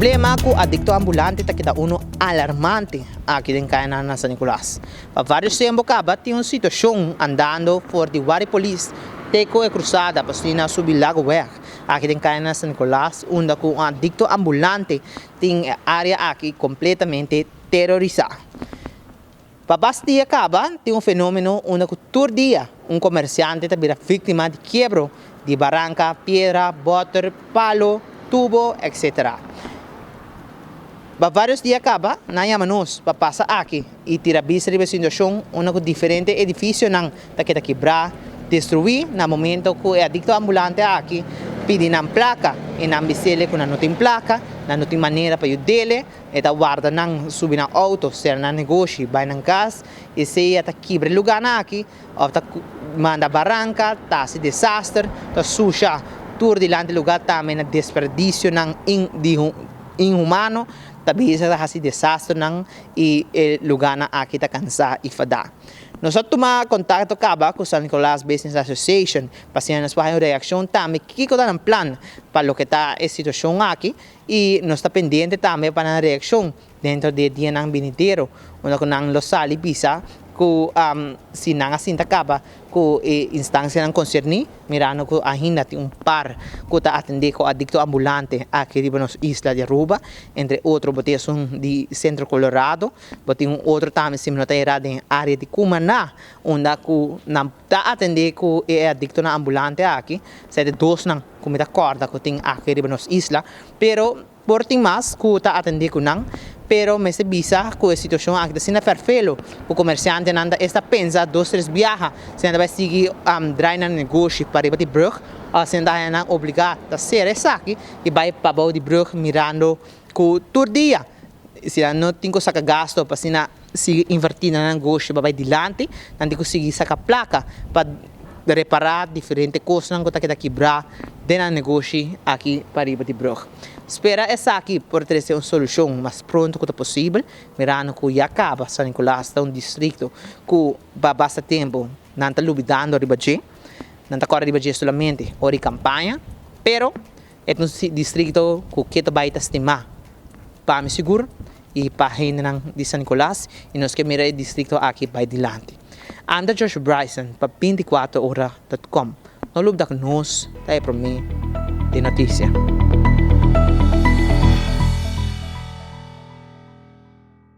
Problema cu adicto ambulante ta keda uno alarmante aki den cayanan na San Nicolas. Pa varios tempo caba tin un situacion andando for di Wari Polis te cu e cruzada pa asina subi Lagoweg aki den cayanan na San Nicolas unda cu un adicto ambulante tin e area aki completamente terorisa. Pa bas dia kaba tin un fenomeno unda ku tur dia un komersiante ta bira víktima di kiebro di baranka, piedra, bòter, palo, tubo, etc. Pa vários dia kaba nan yama nos pa pasa aki i tira bista riba e situashon unda ku diferente edifisionan ta keda kibrá, destruí na momento ku e adikto ambulante aki pidi nan plaka i nan bis'ele ku nan no tin plaka, nan no tin manera pa yud'ele. E ta warda nan subi nan auto, sera nan negoshi, bai nan kas, i sea ta kibra e lugarnan aki òf ta manda baranka, ta hasi desaster, ta susha tur dilanti lugar tambe na desperdisionan inhumano, ta bisa ta hasi desasternan i e lugarnan aki ta kansá i fadá. Nos a tuma kontakto kaba ku San Nicolas Business Association pa asina nos por haña un reakshon tambe kiko ta nan plan pa loke ta e situashon aki. I nos ta pendiente tambe pa nan reakshon dentro di e dianan binidero, unda ku nan lo sali bisa ku si nan a sinta kaba ku e instansianan konserní, mirando ku ainda tin un par ku ta atendé ku adikto ambulante aki riba nos isla di Aruba, entre otro bo tin esun di Centro Colorado, bo tin un otro tambe si mi no ta erá den e área di Cumaná, unda ku nan ta atendé ku e adiktonan ambulante aki, esei ta e dosnan. Ku mi ta kòrda ku tin aki riba nos isla, pero por tin mas ku ta atendé ku nan, pero mester bisa ku e situashon aki ta asina fèrfelo ku komersiantenan ta esta pensa dos tres biaha si nan ta bai sigui drai nan negoshi pariba di brùg òf si nan ta haña nan obligá ta sera esaki i bai pabou di brùg mirando ku tur dia si nan no tin ku saka gasto pa asina sigui invertí na nan negoshi pa bai dilanti nan tin ku sigui saka plaka pa repará diferente kosnan ku ta keda kibrá den nan negoshi aki pariba di brùg. Spera esaki por trese un solushon mas pronto ku ta posibel, mirando ku ya kaba San Nicolas ta un distrikto ku pa basta tempu nan ta lubidando riba dje, nan ta kòrda riba dje solamente ora di kampaña, pero e ta un distrikto ku ke ta bai ta stimá pa mi sigur i pa hendenan di San Nicolas i nos ke mira e distrikto aki bai dilanti. Anda Josh Bryson pa 24 ora dot com. No lubda ku nos ta e promé den notisia.